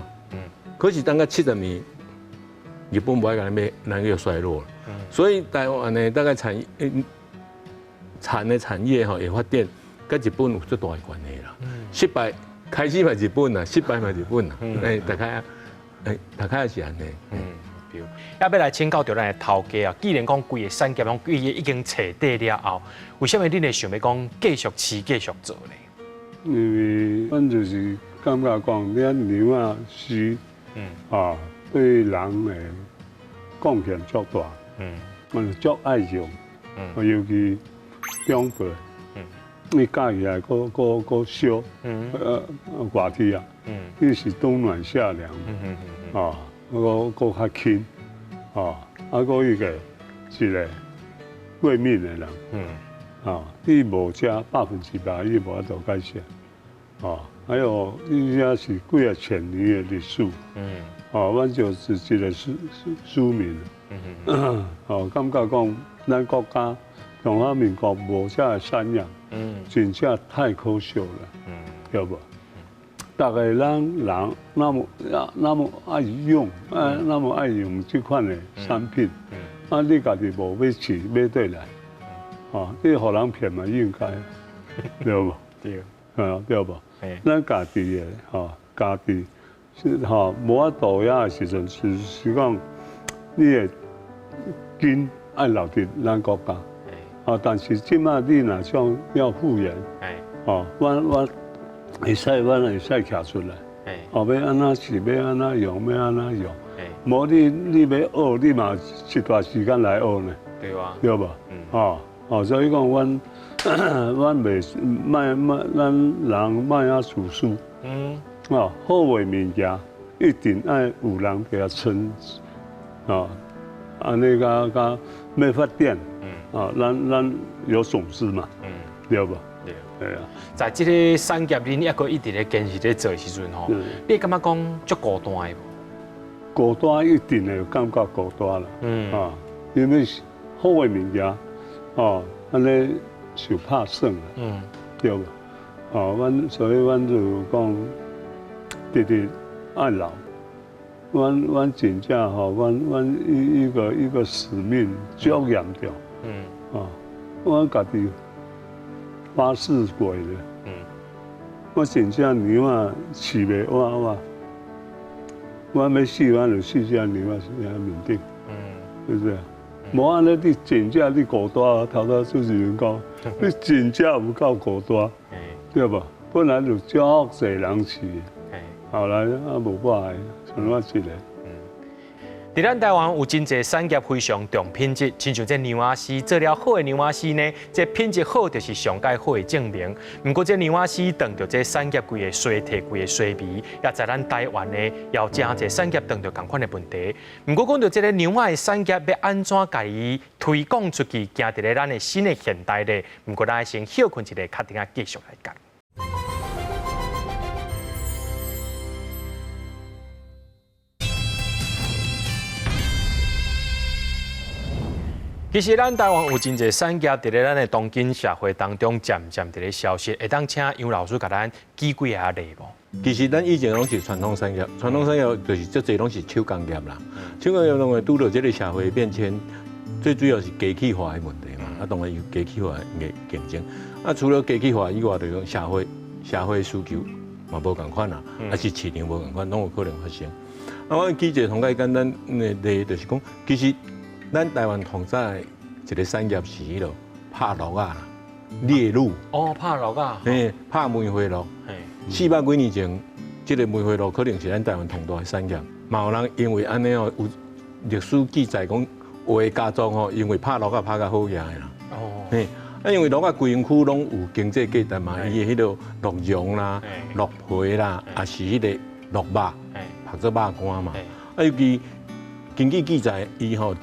可是等到70年，日本無愛共咱買，咱又衰落了。所以台灣的大概蠶的產業吼會發展，佮日本有足大的關係啦。失敗開始嘛日本啊，失敗嘛日本啊，大概是按呢。對，猶欲來請教著咱的頭家啊，既然講規个產業攏規個已經徹底了後，為啥物恁會想欲講繼續飼、繼續做呢？因為阮就是感覺講，你羊仔絲，啊，對人的貢獻足大，嘛足愛用，尤其長輩，你蓋起來閣閣閣燒，熱天啊，伊是冬暖夏涼，啊，閣閣較輕，啊，啊，閣一個一個過敏的人，啊，你無食100%，你無法度解釋，啊，還有應該是幾啊千年的歷史。哦，阮就是一個庶民。哦，感覺講咱國家中華民國無這个產業，真正太可惜了，對無？逐个人那麼那麼愛用，啊那麼愛用這款的產品，啊你家己無欲飼買轉來，哦，你予人騙嘛應該，對無？對，啊對無？咱家己的吼，家己是吼無法度遐的時陣，是講你的根愛留佇咱國家，啊，但是這馬你若想要復原，哦，我會使，阮會使徛出來，哦，欲按怎飼，欲按怎用，欲按怎用，無你欲學，你嘛一段時間來學呢，對啊，對無？哦哦，所以講，阮阮袂莫莫，咱人莫遐自私，哦，好的物件一定愛有人給他撐，哦，按呢共共欲發展，啊，咱有種子嘛，對無？對啊，在這個產業，恁猶閣一直咧堅持咧做的時陣吼，你會感覺講足孤單的無？孤單一定會感覺孤單啦，啊，因為好的物件，哦，按呢受拍損啦，對無？哦，阮所以阮就講，直直愛留，阮真正吼，阮一個使命足嚴重，啊，阮家己發誓過的，我真正牛仔飼袂活我，我欲死，我就死這牛仔這面頂，是不是？無按呢，你真正你孤單，頭拄主持人講，你真正有夠孤單，對無？本來就足濟人飼，後來啊無法的，剩我一個。佇咱台灣有真濟產業非常重品質，親像這牛仔絲做了好的牛仔絲呢，這品質好就是上蓋好的證明。毋過這牛仔絲當著這產業規个衰退、規个衰微，也在咱台灣呢，也有真濟產業當著仝款的問題。毋過講著這个牛仔的產業欲按怎共伊推廣出去，行佇咧咱的新的現代咧？毋過咱愛先歇睏一下，較等下繼續來講。其實咱台灣有真濟產業，佇咧咱的當今社會當中，漸漸佇咧消失。會當請楊老師共咱舉幾个例無？其實咱以前攏是傳統產業，傳統產業就是足濟攏是手工業啦。手工業當然拄著這个社會變遷，最主要是機器化的問題嘛。啊，當然有機器化的競爭。啊，除了機器化以外，就是講社會需求嘛無仝款啦，抑是市場無仝款，攏有可能發生。啊，我舉一个上蓋簡單的例，就是講，其實咱台灣上早的一個產業是彼落拍鹿仔啦，獵鹿。哦，拍鹿仔。嘿，拍梅花鹿。400幾年前，這个梅花鹿可能是咱台灣上大的產業。嘛有人因為按呢哦，有歷史記載講，有的家族吼，因為拍鹿仔拍甲好額的啦。哦。嘿，啊，因為鹿仔規身軀攏有經濟價值嘛，伊的彼个鹿茸啦、鹿皮啦，抑是彼个鹿肉，曝做肉乾嘛。啊，尤其根據記載，伊吼。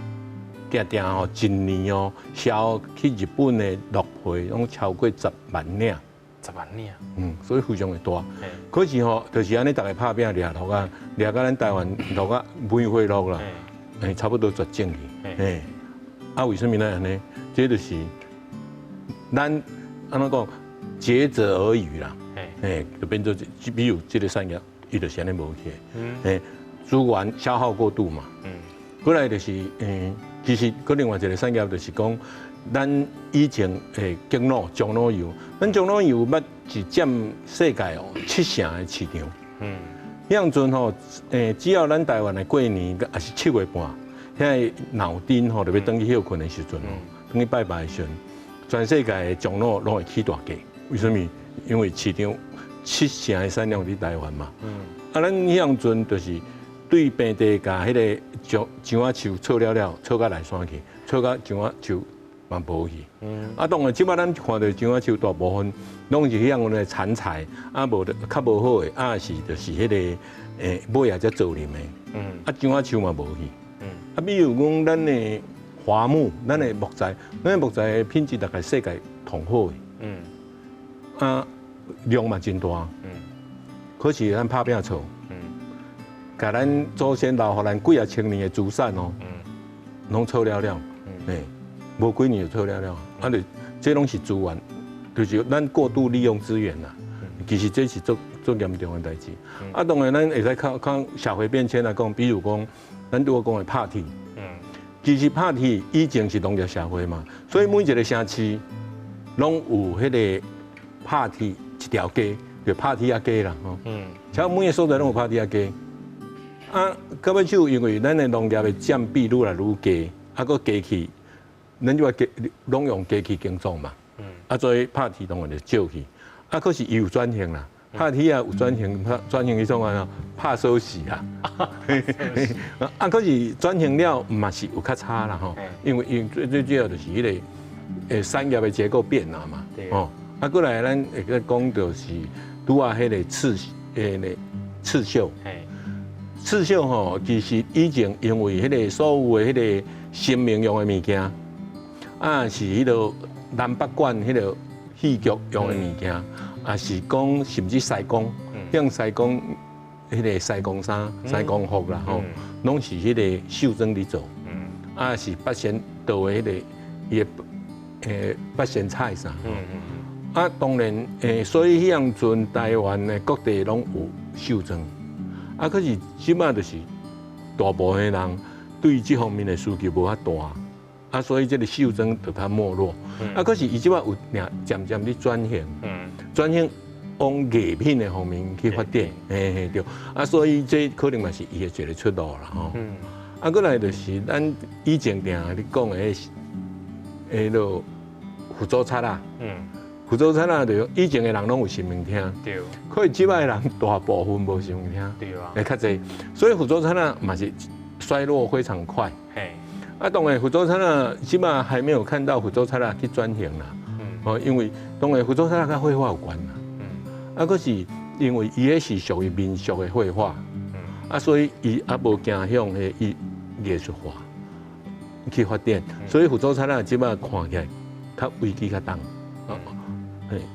定定吼，一年哦，銷去日本的鹿皮攏超過10萬領，10萬領，所以非常的大。可是吼，就是按呢，逐家拍拚掠鹿仔，掠甲咱台灣鹿仔梅花鹿啦，差不多絕種去。啊，為什麼呢？按呢？這就是咱按怎講，竭澤而漁啦。就變做，比如這个產業，伊就是按呢無去。資源消耗過度嘛。過來就是，其實，閣另外一个產業就是講，咱以前的樟腦、樟腦油，咱樟腦油捌是佔世界哦7成的市場。彼陣吼，只要咱台灣的過年，抑是7月半，遐个鬧燈吼，就欲轉去歇睏的時陣吼，轉去拜拜的時陣，全世界的樟腦攏會起大價。為啥物？因為市場7成的產量佇台灣嘛。啊，咱彼陣就是對平地共彼个樟仔樹鋤了了，鋤到內山去，鋤到樟仔樹嘛無去。啊，當然，這擺咱看著樟仔樹大部分攏是彼樣的殘材，啊，無較無好的，啊是就是彼个尾仔才造林的。啊，樟仔樹嘛無去。啊，比如講咱的樺木，咱的木材，咱的木材的品質大概世界上好的。啊，量嘛真大。可是咱拍拚錯，共咱祖先留予咱幾仔千年的資產哦，攏錯了了，欸，無幾年就錯了了，啊，就這攏是資源，就是咱過度利用資源啦。其實這是足足嚴重的代誌。啊，當然咱會使靠靠社會變遷來講，比如講，咱拄仔講的拍鐵，其實拍鐵以前是農業社會嘛，所以每一個城市攏有彼個拍鐵一條街，就拍鐵仔街啦，吼。像每個所在攏有拍鐵仔街。啊，到尾手因為咱的農業的佔比愈來愈低，啊，閣機器，咱就話機攏用機器耕作嘛。啊，所以拍鐵當然就少去。啊，可是伊有轉型啦，拍鐵仔有轉型，轉型去創按怎？拍鎖匙啊。啊，可是轉型了嘛是有較差啦吼，因為因最最主要就是彼個產業的結構變啦嘛。哦，啊，過來咱會閣講就是拄仔彼個刺欸刺繡。刺繡吼，其實以前因為彼個所有的彼個神明用的物件，啊是彼個南北管彼個戲劇用的物件，啊是講甚至師公，像師公彼個師公衫、師公服啦吼，攏是彼個繡妝佇做，啊是八仙道的彼個伊的八仙彩啥，啊當然所以彼陣台灣的各地攏有繡妝。啊，可是這擺就是大部分的人對這方面的需求無遐大，啊，所以這個繡妝就較沒落。啊，可是伊這擺有漸漸咧轉型，轉型往藝品的方面去發展，嘿嘿對。啊，所以這可能嘛是伊的一個出路啦吼。啊，過來就是咱以前定咧講的彼个福州擦仔。福州擦仔就以前的人攏有西門町，可是這擺的人大部分無西門町，會較濟，所以福州擦仔嘛是衰落非常快。啊，當然福州擦仔這擺還沒有看到福州擦仔去轉型啦。哦，因為當然福州擦仔佮繪畫有關啦。啊，可是因為伊彼是屬於民俗的繪畫，啊，所以伊猶無走向彼個藝術化去發展，所以福州擦仔這擺看起來較危機較重。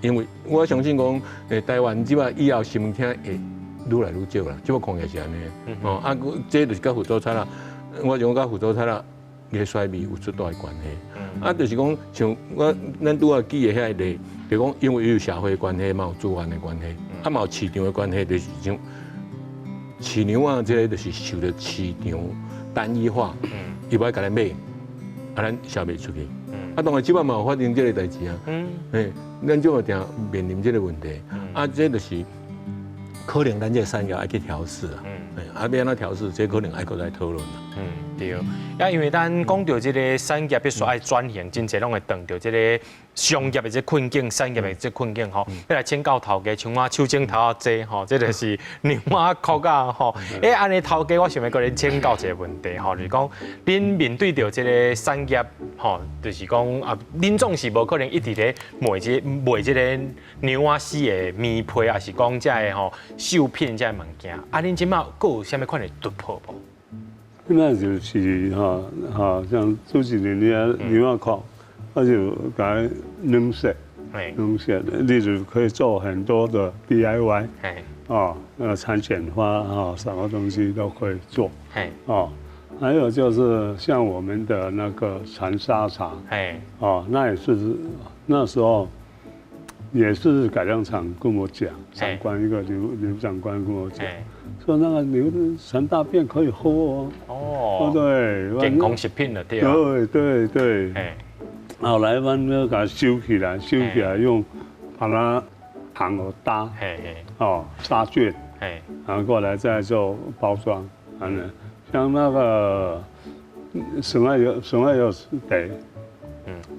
因為我相信講，台灣這擺以後西門町會愈來愈少啦，這擺看起來是按呢。哦，啊，這就是佮福州擦仔，我認為佮福州擦仔的衰微有足大的關係。啊，就是講像我咱拄仔舉的彼個例，就講因為有社會關係嘛，有資源的關係，啊嘛有市場的關係，就是像飼牛仔這个就是受著市場單一化，伊欲共咱買，啊咱銷袂出去。啊，當然這擺嘛有發生這个代誌啊。嘿，咱這擺定面臨這个問題，啊，這就是可能咱這個產業愛去調適啊。啊，欲按怎調適，這可能愛閣再討論啦。嗯，對。啊，因為咱講著這個產業必須愛轉型，真濟攏會碰著這个商業的這困境，產業的這困境吼。欲來請教頭家，像我手指頭仔這吼，這就是牛仔褲仔吼。欸，按呢頭家，我想欲閣恁請教一个問題吼，就是講恁面對著這个產業吼，就是講啊，恁總是無可能一直咧賣這个牛仔絲的棉被，抑是講這个吼繡品這个物件。啊，恁這擺閣有啥物款的突破無？那就是哈哈，像主持人你啊牛仔褲，那就共軟式，軟式，例如可以做很多的 DIY，啊，蠶繭花啊，什麼東西都可以做，哦，還有就是像我們的那個蠶紗茶，哦，那也是那時候也是改良場跟我講，長官一個劉劉長官跟我講，說那個牛蠶大便可以喝哦，哦，對，健康食品了，對對對對，後來阮們共收起來，收起來用把它烘予焦，哦，殺菌，然後過來再做包裝，反正像那個酸仔藥，酸仔藥茶，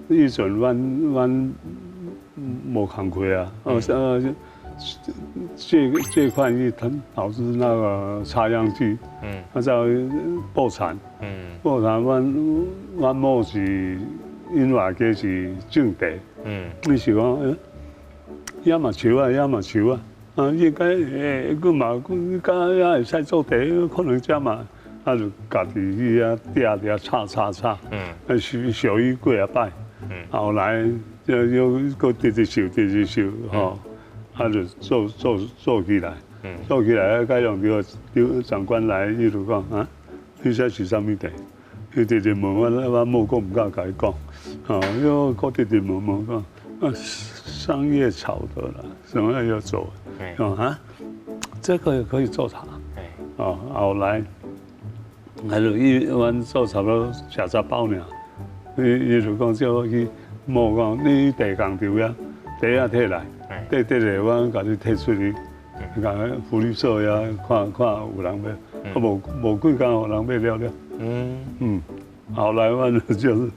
以前阮無工課啊，哦，借款去投資那個插秧機，啊，再破產，破產，阮某是𪜶外家是種地，伊是講，欸，遐嘛樹啊，遐嘛樹啊，啊，應該欸，閣嘛，閣敢也會使做地，可能這嘛，啊，就家己去遐掠掠插插插，啊，小雨幾仔擺，後來就又閣直直繡，直直繡，吼。啊就做做做起來，做起來，解放長長官來，伊就講啊，你這是啥物地？伊直直問我，我某閣毋敢共伊講，哦，因為我直直問問講，啊，商業炒的啦，什麼要做？哦啊，這個也可以做茶。哦，後來，還就伊阮做差不多食雜飽爾，伊伊就講叫我去某講，你去地工場遐，地仔提來，綴綴咧，我共你提出去，共福利社遐看看有人欲，啊無無幾工予人買了了。嗯嗯，後來阮就是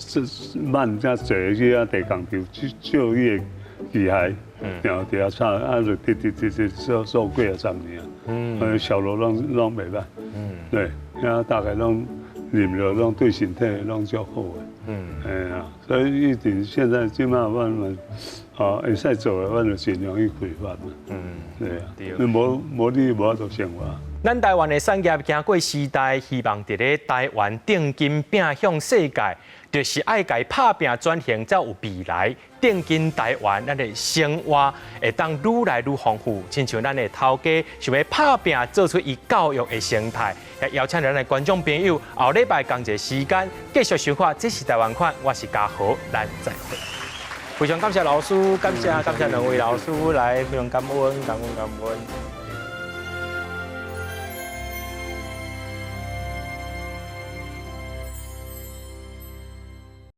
這這慢才坐去遐地工場借借伊的機械，然後佇遐炒，啊就直直直直做做幾啊十年啊，嗯，銷路攏攏袂䆀，嗯，對，遐大概攏啉了攏對身體攏足好的，嗯，哎呀，所以一定現在這馬阮們啊會使做的，阮就盡量去開發嘛，嗯，對啊，你無無你無法度生活。咱台灣的產業經過時代，希望佇咧台灣頂緊拼向世界，就是愛共拍拚轉型，才有未來。頂緊台灣，咱的生活會當愈來愈豐富。親像咱的頭家想欲拍拚做出伊教育的生態，也邀請咱的觀眾朋友後禮拜仝一个時間繼續收看。這是台灣款，我是嘉豪，咱再會。非常感謝老師，感謝感謝兩位老師來，非常感恩，感恩感恩。